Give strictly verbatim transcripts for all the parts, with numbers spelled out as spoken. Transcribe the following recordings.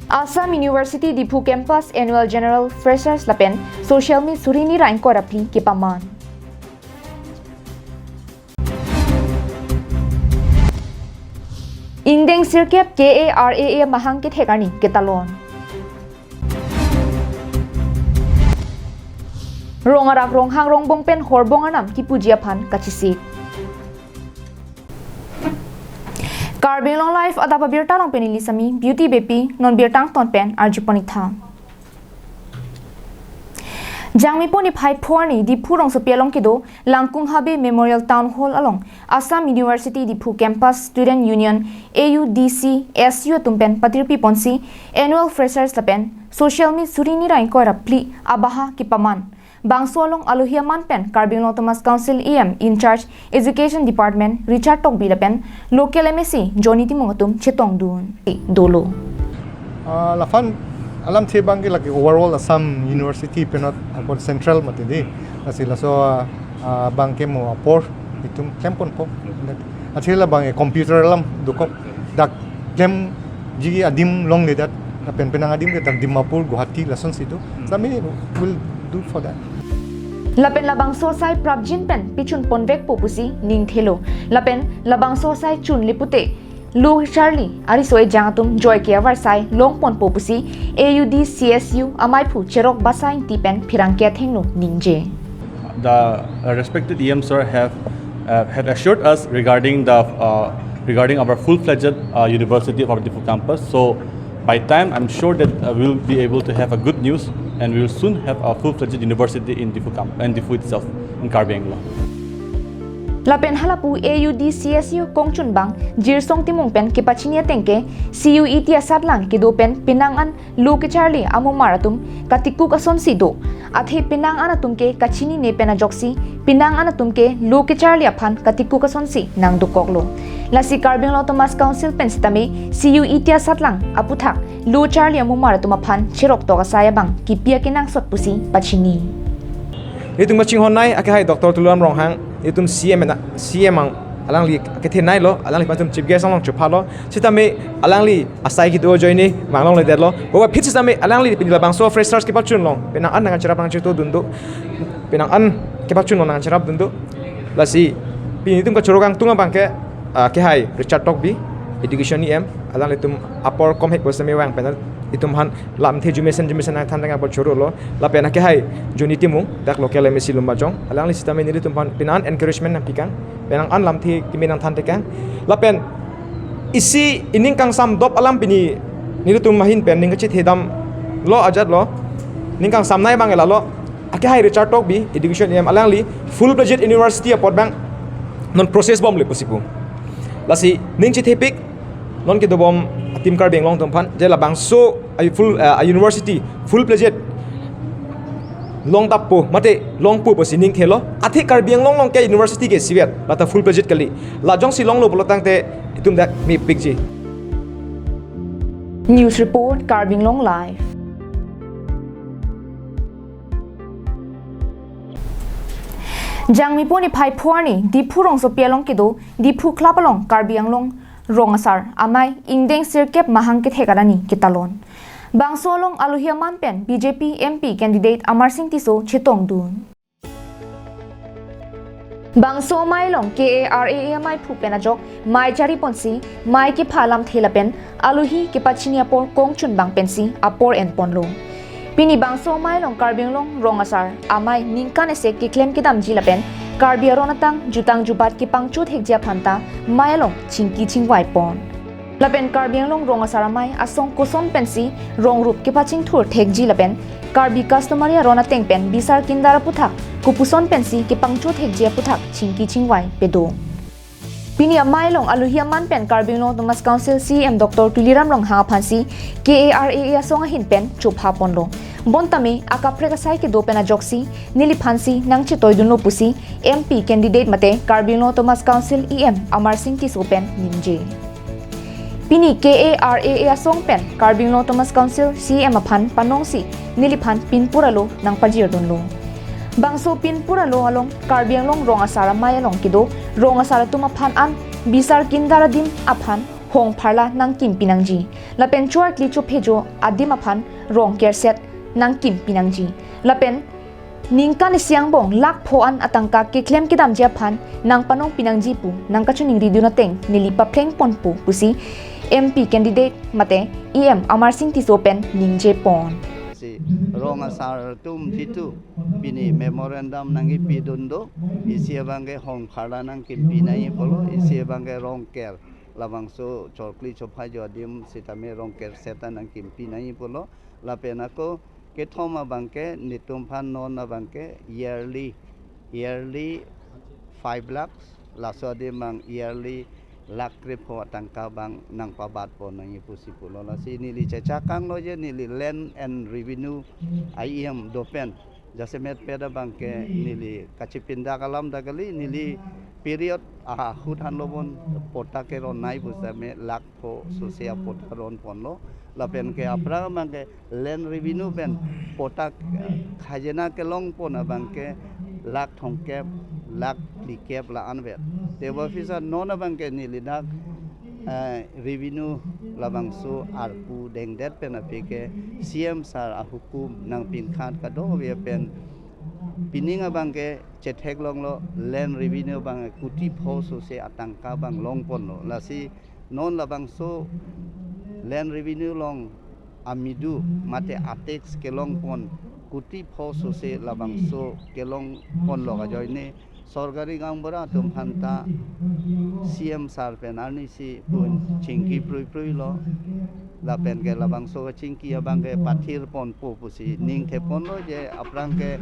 Assam University Diphu Campus Annual General Freshers lapen Social Meet suri hini ra ingkoi ra phli kepaman. Ingdeng sirkep K A R A A amahang kethek arni ketalon. Rong arak, ronghang rongbong pen horbong arnam kipuji aphan kachesik. Karbi Anglong Live adap abirta along pen neli Sami Beauty Beypi, non birta angton pen arjupon-ik tha. Jangmipo niphai pho arni Diphu rongsopi along kedo Langkung Habe Memorial Town Hall along Assam University Diphu Campus Student Union, A U D C S U atum pen patirpi ponsi Annual Freshers lapen Social Meet suri hini ra ingkoi ra phli abaha kepaman. Bangso along alohi aman pen Karbi Anglong Autonomous Council E M in charge Education Department Richard Tokbi lapen local M A C Johnny Timung atum chetongdun dolo. Ah, laphan alamthe abangke lake overall Assam University penot apor central mati di. Lasi laso, ah, ah, abangke mo apor itum klemponpo. Athe labangke computer alam dokok, dak klemji adim longledet, lapen penang adim ke dak Dimapur, Guwahati lasonsi do. Sami will do for that. Lapen labangso asai prapjin pen pichun ponvekpo pusi ningthelo. Lapen labangso asai chunle pute lo kecharli ariso ejang atum joike avarsai longponpo pusi A U D C S U amaiphu Cherok Basa Ingti pen pherangke athengno ningje. The, uh, respected E M sir have, uh, had assured us regarding the, uh, regarding our full-fledged, uh, university of our Diphu campus. So by time, I'm sure that, uh, we'll be able to have a good news, and we'll soon have a full-fledged university in Diphu camp-, in Diphu itself, in Karbi Anglong. Lapen halapu A U D C S U kongchunbang Jirsong Timung pen kepachini ateng ke C U E T asatlang kedo pen penang an lo kecharli amomar atum katikuk asonsi do. Athe penang an atum ke kachinine pen ajoksi penang an atum ke lo kecharli aphan katikuk asonsi nangdokoklo. Lasi Karbi Anglong Autonomous Council pen sitame C U E T asatlang aputhak lo charli amomar atum aphan cheroktok asai abang kipi akenangsot pusi pachini. Nelitum kachinghon nei akehai Doctor Tuliram Ronghang, nelitum C M na, C M ang alangli kethenei lo, alangliphan itum chief guest along chophalo. Sitame alangli asai kedo ajoine manglongledetlo. Boba phit sitame alangli pini labangso freshers kepachun along penang an nangcherap nangchetongdun do. Penang an kepachun along nangcherapdun do. Lasi pini nelitum kachoro kangtung abangke, ah, akehai Richard Tokbi, Education E M, alanglitum apor komhek bosame vang pen itum aphan lamthe jumesen jumesen nangthan tangka apor chorolo. Lapen akehai Johnny Timung, dak local M A C Lumbajong, alangli sitame nelitum aphan penang an encouragement nangpikang, penang an lamthe kimi nangthan tekang. Lapen isi ining kangsam dop alam pini nelitum ahin pen ning kachethedamlo ajatlo, ning kangsam nei abang lalo, akehai Richard Tokbi, Education E M, alangli full-fledged university apot abang non process bomle pusi pu. Lasi ning chethepik non kedobom a-Team Karbi Anglong atum aphan, je labangso a full, eh, a university full-fledged longtappo, mate longpo pusi ningthelo. Athe Karbi Anglong along ke university ke isivet, lata full-fledged kali. La jongsi longlo pulo tangte itum dak mepikji. News report, Karbi Anglong Live. Jangmipo niphai pho arni Diphu rongsopi along kedo Diphu Club along Karbi Anglong Rong Asar Amei ingdeng sirkep mahang kethek arni ketalon. Bangso along alohi aman pen B J P M P candidate Amarsing Tisso chetongdun. Bangso amei along K A R A A amaiphu pen ajok mei chariponsi mei kepha alamthe lapen alohi kepachini apor kongchunbang pensi apor enponlo. Pini bangso amei along Karbi Anglong Rong Asar Amei ningkan isi keklem kedamji lapen Karbi aron atang jutang jubat kepangcho thekji aphanta mei along chingki chingvaipon. Lapen Karbi Anglong Rong Asar Amei asong koson pensi rong rup kepachingthur thekji lapen Karbi customary aron ateng pen bisar kindar aputhak kopuson pensi kepangcho thekji aputhak chingki chingvai pedo. Pini amei along alohi aman pen Karbi Anglong Autonomous Council C E M Doctor Tuliram Ronghang aphansi K A R A A asong ahin pen chophaponlo. Bonta me akaprek asai kedo pen ajoksi neliphansi nangchetoidunlo pusi M P candidate mate Karbi Anglong Autonomous Council E M Amarsing Tisso pen ningje. Pini K A R A A asong pen Karbi Anglong Autonomous Council C E M aphan panongsi neliphan pinpur alo nangpajirdunlo. Bangso pinpur alo along Karbi Anglong Rong Asar Amei along kedo rong asar atum aphan an bisar kindar adim aphan hong pharla nangkimpi nangji. Lapen chorkli chophejo adim aphan rong kerset nangkimpi nangji. Lapen ningkan isi angbong lakh pho an atangka keklem kedamji aphan nangpanongpi nangji pu nangkachoningri dun ateng neli papleng ponpo pusi M P candidate mate E M Amarsing Tisso pen ningje pon. Si rong asar atum jitu pini memorandum nangkipi dun do, isi abangke hong pharla nangkimpi nangji pulo, isi abangke rong ker, labangso chorkli chophejo adim sitame rong kerset ta nangkimpi nangji pulo. Lapen ako kethom abangke netum aphan non abangke yearly, yearly five lakhs, laso adim abang yearly lakh krepho atangka abang nangpabat pon nangji pusi pulo. Lasi neli chechak kanglo je neli Land and Revenue I E M dopen jasemet peda abangke neli kachipindak alam ta kali, neli period ahut hanlo bon pota keron nai pusitame lakh pho sose apota ron ponlo. Lapen ke aphrang abangke Land Revenue pen pota, eh, khajana kelong pon abangke lakh thomkep, lakh phlikep la-an vet. Tebonphi sa non abangke neli dak, eh, revenue labangso arpu dengdet pen aphi ke C M sir ahukum nangpinkhat kadokave pen pining abangke chetheklonglo, Land Revenue abang kuti pho sose atangka abang long ponlo. Lasi non labangso Land Revenue along amidu mate atax kelong pon kuti pho sose labangso kelong ponlo ajoine sorkari gaonbura atum aphanta C M sir pen arnisi pu chingki pruipruilo. Lapen ke labangso chingki abangke pathir ponpo pusi ningthe ponlo je aphrang ke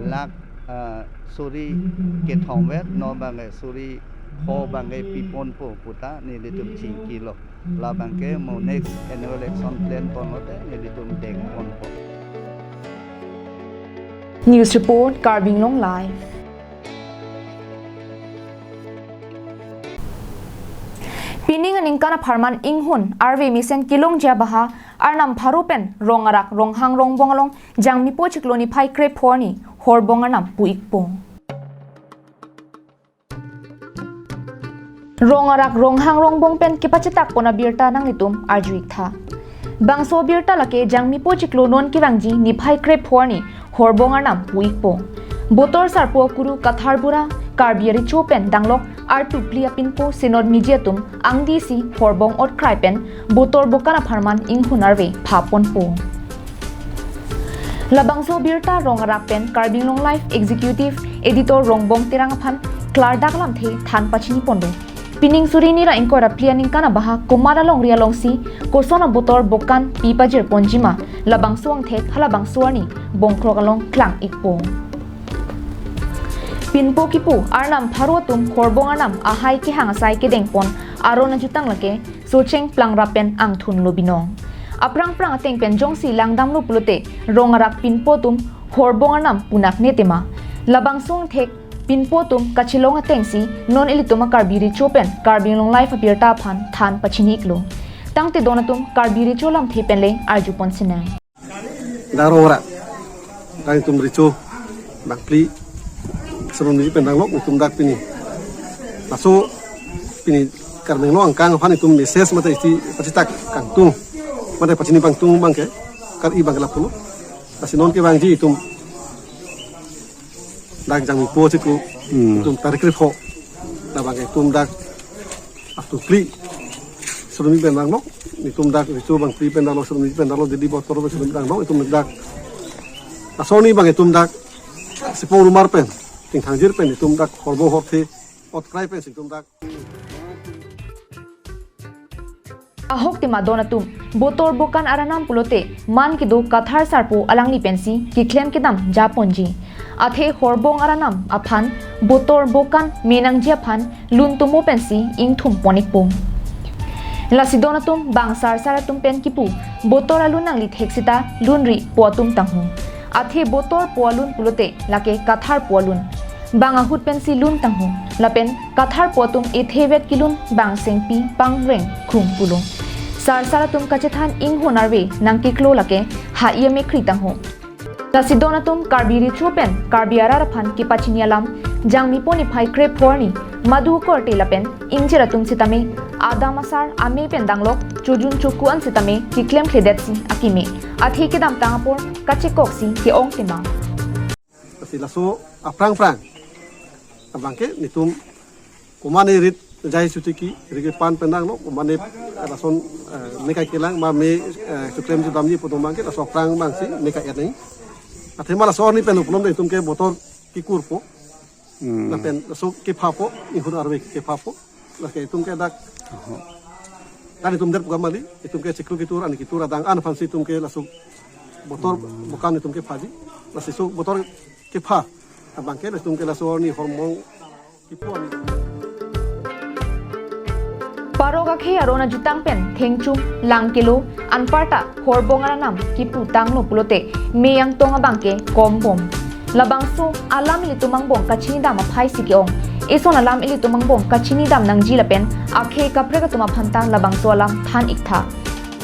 lakh, ah, suri kethom vet, non abangke suri pho abangke pi ponpo puta nelitum chingkilo. Labangke mo next annual action plan ponlote nelitum deng ponpo. News report, Karbi Anglong Live. Pining aningkan apharman inghun arve mesen kelongji abaha Arnam pharo pen Rongarak Ronghang Rongbong along Jangmipo chiklo niphai krepho arni horbong arnam pu-ikpo. Rongarak Ronghang Rongbong pen kepachetak pon abirta nanglitum arju-iktha. Bangso abirta lake Jangmipo chiklo non kevangji niphai krepho arni horbong arnam pu-ikpo. Botor sarpo akuru Kathar Bura, Karbi arecho pen danglok artu phli apinpo senot miji atum angdi isi horbong otkrai pen Botor Bokan apharman inghun arve pha ponpo. Labangso abirta Rongarak pen Karbi Anglong Live Executive Editor Rongbong Terang aphan klardak lamthe than pachini ponlo. Pining suri hini ra ingkoi ra phli aningkan abaha komat alongri alongsi koson abotor bokan pi pajir ponjima, labangso angthek halabangso arni bongkrok along klang-ikpo. Pinpo kipu arnam pharo atum horbong arnam ahai kehang asai kedeng pon aron ajutang lake Socheng Plangrap pen angthunlo binong. Aphrang phrang ateng pen jongsi langdamlo pulote Rongarak pinpo atum horbong arnam punak ne tema. Labangso angthek pinpo atum kachelong atengsi non ilitum a Karbi recho pen Karbi Anglong Live abirta aphan than pachini-iklo. Tangte don atum Karbi recho lamthe pen le arju ponsinang. Dak Rongarak, dak itum recho bangphli, serum ni pen danglok itum dak pini. Laso pini Karbi Anglong angkang aphan itum message mate isi pachetak kangtung, mate pachini pangtung abangke, kar-i abangke lapulo. Lasi non kevangji itum dak Jangmipo chiklo, hmm, itum tarik krepho. Labangke itum dak artu phli serum ni pen danglok, itum dak recho bangphli pen danglok, serum ni pen danglok, Didi Botor pen serum ni pen danglok, itum dak laso arni abang itum dak Sipong Rumar pen, Tingthangjir pen itum dak horbong horthe otkrai pensi itum dak. Ahok tema don atum, Botor Bokan aranam pulote man kedo Kathar sarpo alangli pensi keklem kedam japonji. Athe horbong aranam aphan Botor Bokan menangji aphan lun tomo pensi ingthum pon-ikpo. Lasi don atum bang sarsar atum pen kipu, Botor alun nangli thek sita lun ri po atum tangho. Athe Botor po alun pulote lake Kathar po alun. Bang ahut pensi lun tangho. Lapen Kathar po atum ethe vet kelun bang sengpi pangreng khum pulo. Sarsar atum kachethan inghun arve nangkiklo lake ha-i amekhri tangho. Lasi don atum Karbi Recho pen Karbi arat aphan kepachini alam Jangmipo niphai krepho arni madu korte lapen ingjir atum sitame adam asar amei pen danglok chojun choku an sitame keklemkledetsi akeme athe kedamtang apor kachekoksi ke-ong tema. Lasi laso aphrang phrang abangke netum komane rit jai suti ki rigi pan penang lo, komane, eh, lason, eh, nekai kelang ma me, eh, suklem judam ji pudum abangke laso aphrang abangsi nekai et nang. Athema laso arni pen uplom netum ke botor kikurpo. Hmm. Lapen laso kephapo, inghun arve kephapo. Lake itum ke dak. Oho. Kan itum der program mali, itum ke chiklo kitur, ani kitur adang an aphansi itum ke laso botor, hmm, bukan itum kephaji. Lasi so botor kepha abangke itum ke laso arni hormong kipu ani. Parok akhei aron ajutang pen thengchum, langkelo, anparta horbong aranam kipu tanglo pulote mei angtong abangke kombom. Labangso alam ilitum angbong kachinidam aphaisi ke-ong. Eson alam ilitum angbong kachinidam nangji lapen akhei kaprek atum aphanta labangso alam than iktha.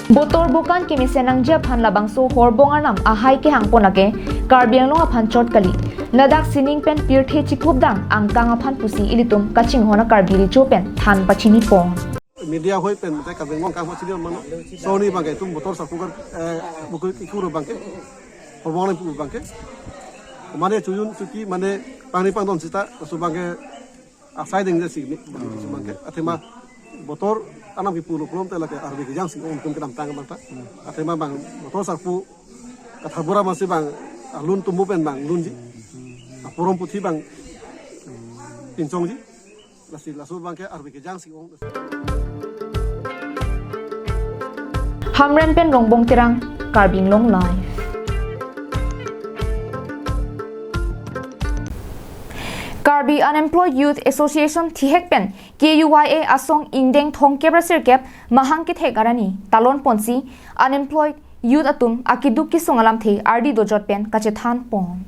Botor bukan kemesen nangji aphan labangso horbong arnam ahai kehangpon ake Karbi Anglong aphan chot kali. Ladak sining pen pirthe chikupdang angkang aphan pusi ilitum kachinghon a-Karbi Recho pen than pachinipon. Media hoi pen mate Karbi Anglong kang pachini mano. Soni abangke itum botor sapugar, eh, buku ikuro abangke. Horbong abangke. Mane chojun choku mane pangri pangdon sita laso abangke asai dengde si ni, laso abangke. Athema botor arnam kipu lo pulote lake arve kejangsi ong tum kedamtang abangta. Athema abang botor sarpo katharbura masi abang alun tumbu pen abang lunji. Aporom puthi abang pinchongji. Lasi laso abangke arve kejangsi ong. Hamren pen Rongbong Terang, Karbi Anglong Live. Karbi Unemployed Youth Association thihek pen K U Y A asong ingdeng thomkep ra sirkep mahang kethek arni talon ponsi unemployed youth atum akeduk kesung alamthe ardi dojot pen kachethan pon.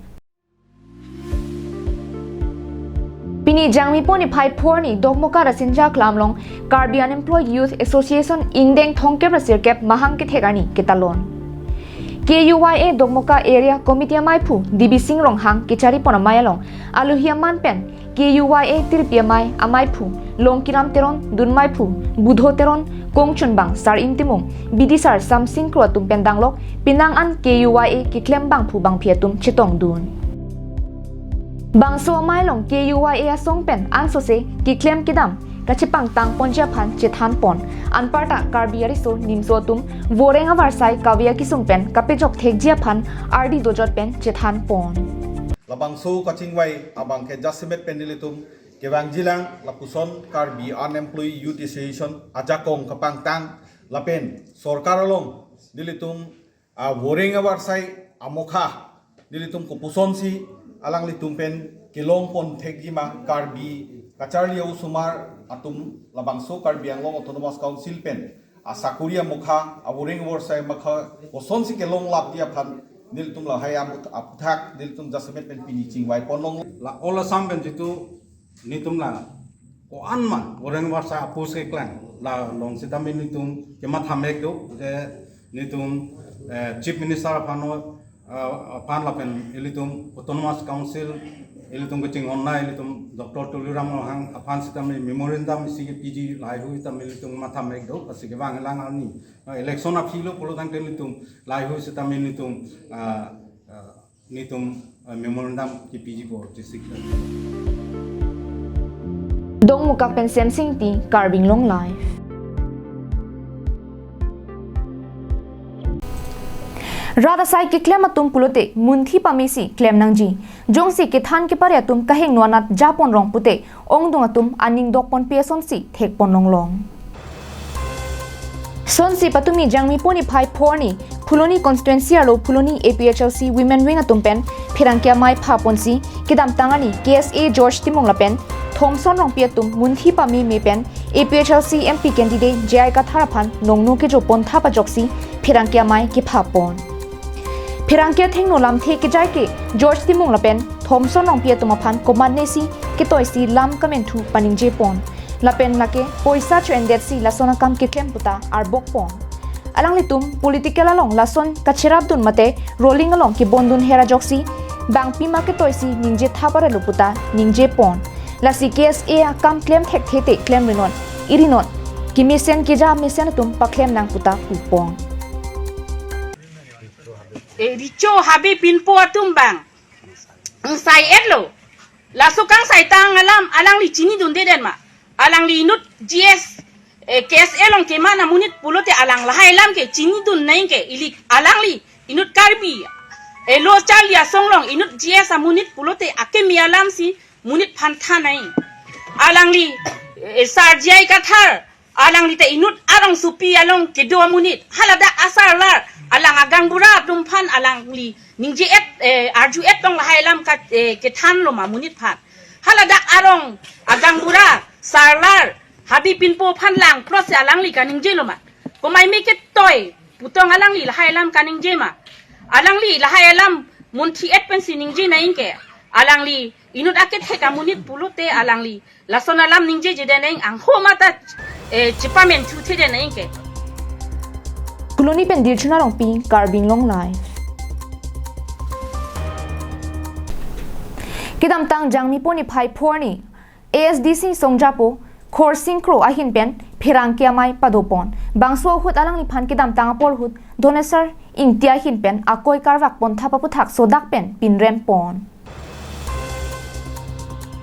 Pini Jangmipo niphai pho arni Dokmoka Rasinja Aklam along Karbi Unemployed Youth Association ingdeng thomkep ra sirkep mahang kethek arni ketalon. K U Y A Dokmoka Area Committee amaiphu D B Singh Ronghang kechari pon amei along alohi aman pen K U Y A tirpi amei, amaiphu Longkiram Teron, dunmaiphu Budho Teron, kongchunbang Sar Ingtimung, bidisar Samsing Kro atum pen danglok penang an K U Y A keklem bangphu bangphi atum chetongdun. Bangso amei along K U Y A asong pen ansose keklem kedam kachepangtang ponji aphan chethan pon. Anparta Karbi ariso nimso atum voreng avarsai kave akesung pen kapejok thekji aphan ardi dojot pen chethan pon. Labangso kachingvai abangke jasemet pen nelitum kevangjilang lapuson Karbi Unemployed Youth Association ajakong kapangtang lapen sorkar along nelitum a voreng avarsai amokha nelitum kopusonsi alanglitum pen kelong pon thekji ma Karbi kacharli osomar atum labangso Karbi Anglong Autonomous Council pen asakuri amokha, avoreng avarsai amokha kosonsi kelong lapji aphan nelitum lahai am-, aphuthak nelitum jasemet pen pini chingvai ponlong. La All Assam pen jitu netum la ko-an ma voreng avarsai apus keklem la along sitame netum kematha mek do je netum, eh, Chief Minister aphan, eh, aphan lapen ilitum Autonomous Council ilitum kachinghon na ilitum Doctor Tuliram Ronghang aphan sitame memorandum isi kepiji lahai hui tame ilitum matha mek do, lasi kevangjilang arni, eh, election aphi lo pulo tangte ilitum lahai hui sitame ilitum, ah, ah, netum, eh, memorandum kepiji po district. Dongmukak pen Semsing Ingti, Karbi Anglong Live. Rat asai keklem atum pulote munthi pamesi klem nangji. Jongsi kethan kepare atum kahingno anat japon rong pute ongdung atum aning dokponpe asonsi thekpon longlong. Sonsi patumi Jangmipo niphai pho arni Phuloni constituency arlo Phuloni A P H L C women wing atum pen pherangke amei phaponsi kedamtang arni K S A George Timung lapen Thomson Rongpi atum munthi pameme pen A P H L C M P candidate J I Kathar aphan nongno kejopon tha pajoksi pherangke amei kephapon. Pherangke athengno lamthe kejai ke George Timung lapen Thomson Rongpi atum aphan komatnesi ketoisi lam kamenthu paningjepon. Lapen lake poisa cho-endetsi lason akam keklem puta arbokpon. Alanglitum political along lason kacherapdun mate rolling along kebondun her ajoksi bangpima ketoisi ningje thap arelo puta ningje pon. Lasi K S A akam klem thekthe te klem rinon, irinon. Kemesen keja mesen atum paklem nang puta pupon. E, Richo Habe Pinpo atum bang angsai-etlo. Laso kangsaitang alam alangli chinidunde den ma? Alangli inut G S, eh, K S A along keman amonit pulote alang lahai alam ke chinidun nangji ke, ili alangli inut Karbi, eh, lo charli asong along inut G S amonit pulote akeme alamsi monit aphan than nangji. Alangli, eh, Sar J I Kathar, alangli te inut arongsopi along kedo amonit. Haladak asarlar, alang agaonbura atum aphan alangli ningje-et, eh, arju-et tong lahai alam ka, eh, kethanlo ma monit aphan? Haladak arong agaonbura, sarlar, Habe Pinpo aphan langplot si alangli kaningjelo ma? Komaime ketoi putong alangli lahai alam kaningje ma? Alangli lahai alam munthi-et pensi ningje nangji ke. Alangli inut akethek amonit pulote alangli lason alam ningjeje den nangji, angho mata, eh, chepamen thuthe den nangji ke. Koloni pen Dirchuna Rongpi, Karbi Anglong Live. Kedamtang Jangmipo niphai phongo arni A S D C songjapo Khorsing Kro ahin pen pherangke amei padopon. Bangso ahut alangliphan kedamtang apor ahut Dhoneswar Ingti ahin pen akoi karvakpon thap aputhak sodak pen pinrempon.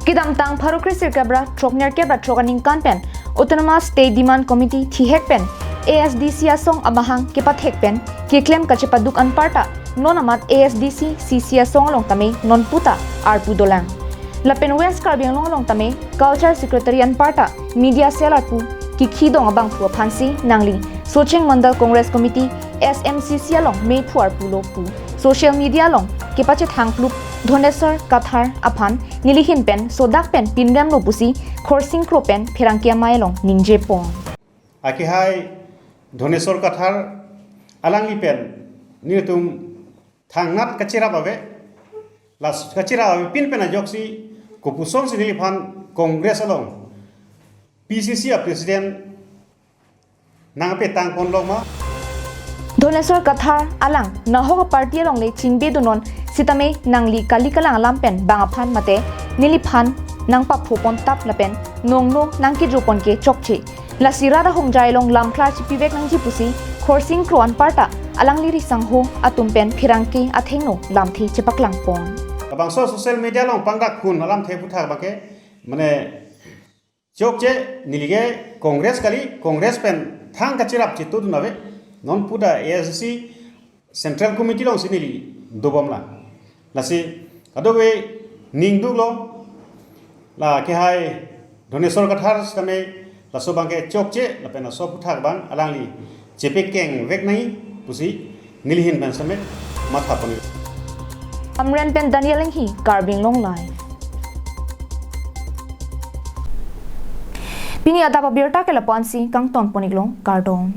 Kedamtang pharo kresirkep ra throknerkep ra throk aningkan pen Autonomous State Demand Committee thihek pen A S D C asong amahang kepathek pen keklem kachepaduk anparta non amat A S D C C C asong along tame non puta arpu dolang. Lapen West Karbi Anglong along tame Culture Secretary anparta Media Cell arpu kikhidong abangphu aphansi nangli Socheng Mandal Congress Committee S M C C along mephu arpulo pu social media along kepachethang klup Dhoneswar Kathar aphan nelihin pen sodak pen pinremlo pusi Khorsing Kro pen pherangke amei along ningjepon. Akehai Dhoneswar Kathar alangli pen nelitum thangnat kacherap ave, las kacherap avepin pen ajoksi kopusonsi neliphan Congress along P C C a President nangpetangponlok ma. Dhoneswar Kathar alang nahok a party along le chingbe dunon sitame nangli kali kalang alam pen bang aphan mate neliphan nangpaphopon tap lapen nongno nangkejopon ke chokche. Lasi rat ahongjai along lamklar chipivek nangji pusi Khorsing Kro anparta alangli risangho atum pen pherangke athengno lamthe chepaklangpon. Labangso social media along pangdak hun alamthe aputhak abangke mane chokche, neli ke Congress kali, Congress pen thang kacherap chetudun ave, non puta A S D C Central Committee alongsi neli dobomlang. Lasi kadokave ning duklo, la kehai Dhoneswar Kathar sitame laso abangke chokche, lapen laso aputhak abang alangli chepekengvek nangji pusi nelihin pen sitame mathapon. Amren pen Daniel Enghi, Karbi Anglong Live. Pini adap abirta ke lapu-ansi kangtonpon-iklo, kardom.